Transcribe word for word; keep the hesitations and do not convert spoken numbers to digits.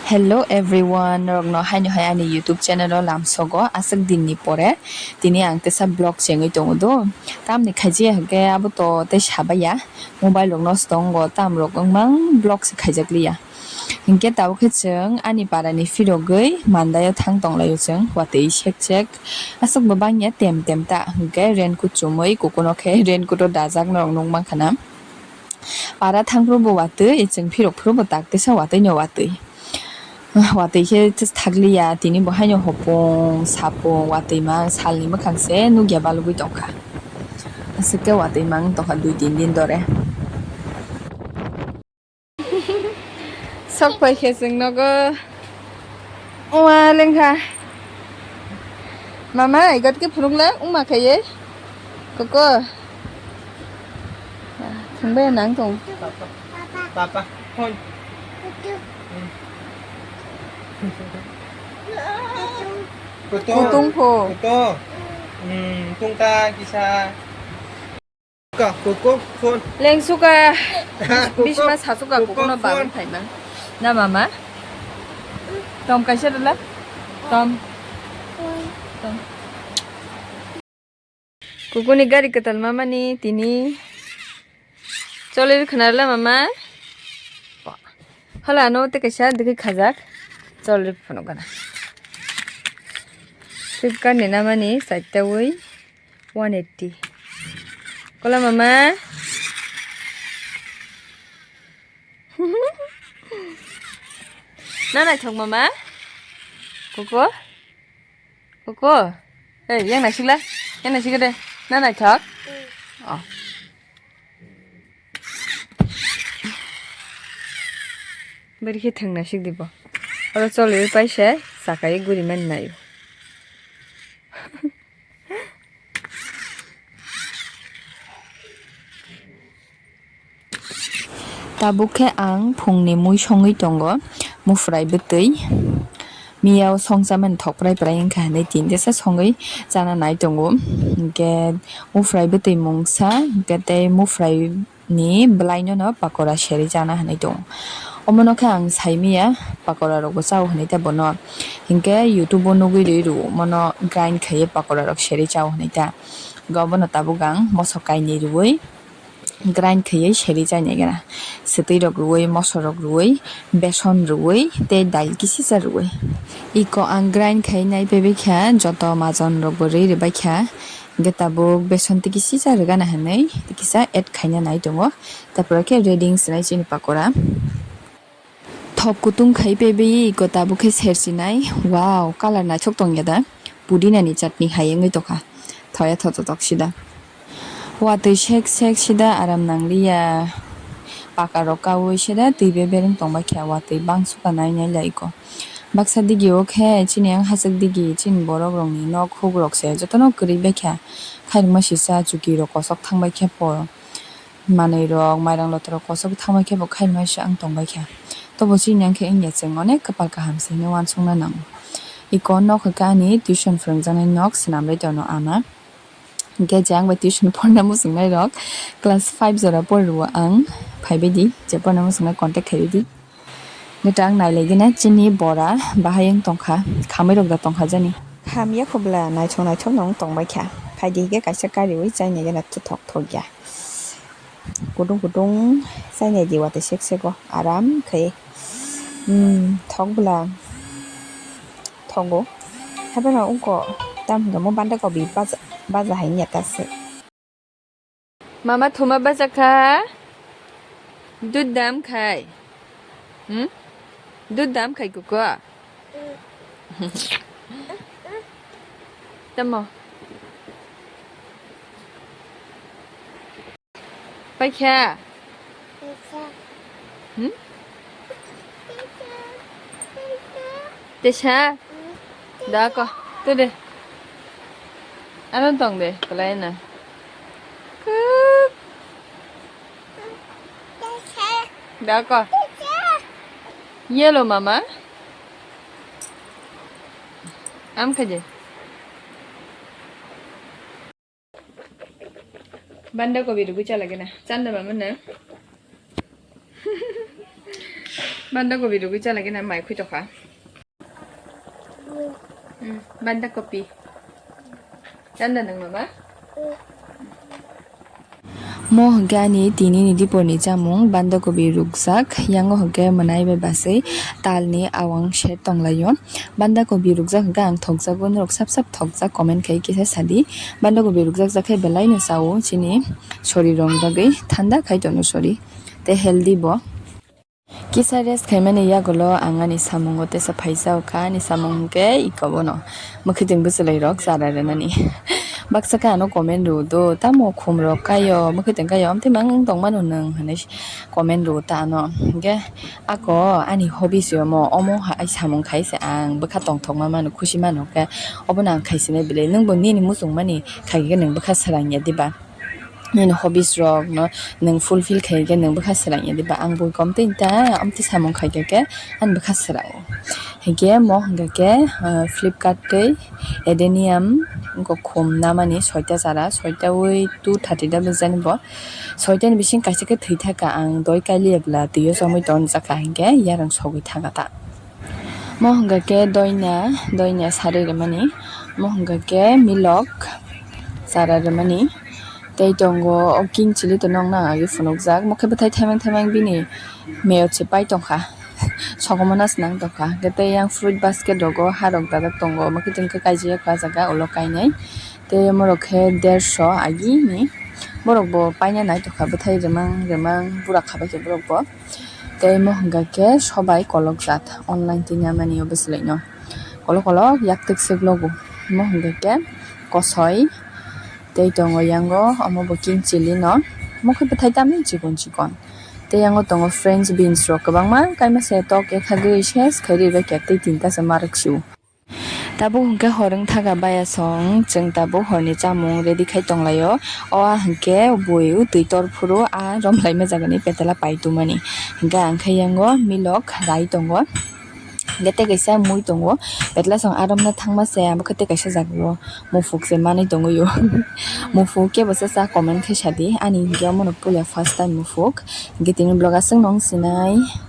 Hello everyone, norokno haino hai ani YouTube channel o lamsogo aswk dinni pore tini ang tesa vlog chengwi tongo do. Tamni khaijia hwnkhe abo to tei sabaiya, mobile rokno se tongo, tamrok wngmang vlog se khaijakliya. Hinkhe tabuk khe chwng ani parani phirogwi mandaio thang tonglaio chwng, watwi sek sek. Aswk bo bangya tem tem ta, hinkhe raincoat chumui kukuno khe raincoat o dajak norok nukmankha na. Para thangphuru bo watwi, chwng phirok phuru bo tak tesa watwi no watwi. Watwi khe thakliya, tini bo haino hopung sapung watwi mang salni mwkhang se nukya balugwi tongkha. Aswk khe watwi mang tongkha dui tin din dore. Sok pai khe chwng nogo. Uwa lengkha. Mama, igot ke phunukla, wngma khaye. Koko. Thangbai nang tong. Papa, phone. Kutung. Kutung pho. Kutung. Hmm, tungta kisa. Ka, koko, phone. Lengsuka. Koko, bisma sasuka koko, kokono phone. Bagwi phaima. Na mama? Tom kaisa dula? Tom. Tom. Kukuni gari kwtal mamani tini. Choli khwnarla mama? Hala no te kaisa dikhi khajak. Choli phunukgana. Flipkart ni namani chaita wi. One eighty. Kola mama. Na naithok mama? Koko? Koko? Hey, yang naisik la? Yang naisik de. Na naithok? Oh. Bari khe thang naisik di bo. Oro choli paisa, sakai guri man nayo. Tabuk khe ang phungni mui songwi tongo, mufrai bwtwi. Miyao songchamani thok prai prai wngkha hinwi tin tesa songwi chana nai tongo. Hinkhe mufrai bwtwi mungsa, hinkhe tei mufrai ni bwlaino no pakora serwi chana hinwi tongo. Omono khe ang saimanya pakora rokbo chao hinwi ta bono. Hinkhe YouTube o nugwi rwi rw omono grind khaiwi pakora rok serwi chao hinwi ta. Hinkhe obono tabuk ang moso kainwi rwui grind khaiwi serwi chainai gana. Swtwi rok rwui, moso rok rwui, beson rwui tei dal kisicha rwui. Iko ang grind khai nai pebekha joto majon rokbo rwi rwbaikha. Hinkhe tabuk beson tei kisicha rwgana hinwi tei kisa add khaina nai tongo. Tarpore khe ready wng sinai chini pakora. Thok kutung khai pebei iko tabuk khe sersinai. Wow, color naithok tongya da. Pudina ni chutney hai wngwi tongkha. Thoya thototok sida. Watwi sek sek sida aram nangliya. Paka rok kaui sida twi bebereng tongbaikha watwi bangsuka nai nai lai iko. Baksa digi o khe chini yang hachwk digi chini borok rokni nok huk rok se jotono kwrwi baikha. Khairokma sisa chuki rok kosok thangbaikha po. Manwi rok mairang lota rok kosok thangbaikha bo khairokma sisa ang tongbaikha. Tobo chini yang khe wngya chwng onek kwpal kaham se hinwi uansukna nango. Iko nok hwnkhe ani tuition phwrwngjaknai nok swnamwi tono ama. Hinkhe je ang bai tuition porna muchungnai rok class five jora pori rwo ang phaibai di, je porna muchungnai contact khaibai di. Neta ang nailaigina chini bora bahai wng tongkha, khamwi rok da tongkha jani. Hamya khobla naithok naithok no wng tongbaikha. Phaidi hinkhe kaisa kariwi chainai gana thok thokya. Kutung kutung chainai di watwi sek sego aram khai. Hmm, thok bwla. Thogo. Haphano ungko tam hinka mo banda kobi baja, baja hai niya ta se. Mama thuma baja kha? Dud dam khai. Hmm? Dud dam khai kuko? Tamo. Paikha? Paikha. Hmm? Tesa? Hmm. Da ko. Tu de. Ano tong de, kelaina. Kuk. Tesa. Da ko. Tesa. Yellow mama. Am khaje. Banda kobi rwgwi chalagena. Chanda mama na. Banda kobi rugwi chalagina mai khwi tokha. Hmm, banda kopi. Chanda nang mama? Mo hwnkhe ani tini ni dipor ni chamung banda kobi rukjak, yango hwnkhe mwnai bai baswi tal ni awang sher tonglaio. Banda kobi rukjak hwnkhe ang thokjago, norok sap sap thokjak comment khai kisa sadi. Banda kobi rukjak jak khe belai no chao chini sori rok bagwi thanda khai tono sori tei healthy bo. Kisa rest khaimani yagulo ang ani samungo tesa phaisa o kha, ani samung hwnkhe iko bono mwkhwtwng bwchwlwi rok chara rwnani. Baksa khe ano comment rw do, tamo khum rok kaio, mwkhwtwng kaio, amtwi mang wng tongmano nwng hinwi comment rw ta ano. Hwnkhe ako ani hobbies omo, omo hai samung khai se ang bwkha tongthokma mano, khusi mano khe obono ang khaisinai belai. Nwngbo nini muchungmani khai khe nwng bwkha swrang ya diba? Nini hobbies rok no nwng fulfill khai khe nwng bwkha swrang ya diba? Ang bui kom tei ta amtwi samung khai khe, khe ani bwkha swrang o. Hinkhe mo hwnkha khe, ah, Flipkart tei Adenium wngkha khum namani soita chara, soita wi two thirty da bejani bo. Soita ni bising kaisa khe thwi thaka ang doi kailia bwla twi o chomwi ton jaka hinkhe yarwng sogwi thaka ta. Mo hwnkha khe doina, doina sarwi rwmani, mo hwnkha khe milok chara rwmani, tei tongo o king chili to nokna agi phunukjak, mo khe bwthai thaimang thaimang bini meyot se pai tongkha, sokomona se nang tongkha, hwnkhe tei yang fruit basket rogo harok dajak tongo, mo khe tongkhe kaijak o jaga ulo kainwi, tei morok khe dersho agini, borok bo paina naitokha bwthai rwmang rwmang bura khabaikhe borok bo. Tei mo hwnkha khe sobai kolok jat online tini amani o bwswlwino. Kolok kolok yak twk swk logo. Mo hwnkha khe kosoi tei tongo yango omo bo king chili no. Mo khe bwthai tamni chikon chikon. Tei yango tongo French beans rok kwbangma kaima se tok ekha gwi ses khairi bai khe tei tinta se ma rwk sio. Tabuk hwnkhe hor wng thaka bayasong, chwng tabuk horni chamung ready khai tonglaio. O ah hwnkhe bui o twi tor phuru a romlaima jagani petela pai tongmani. Hwnkhe ang khe yango milok rai tongo. Hwnkhe tei kaisa mui tongo. Petela song a romna thangma se, abo khe tei kaisa jagao muphuk se manwi tongwi o. Muphuk kebo se cha comment khai sadi. Ani hwnkhe omono puila first time muphuk. Hwnkhe tini vlog aswk nung sinai.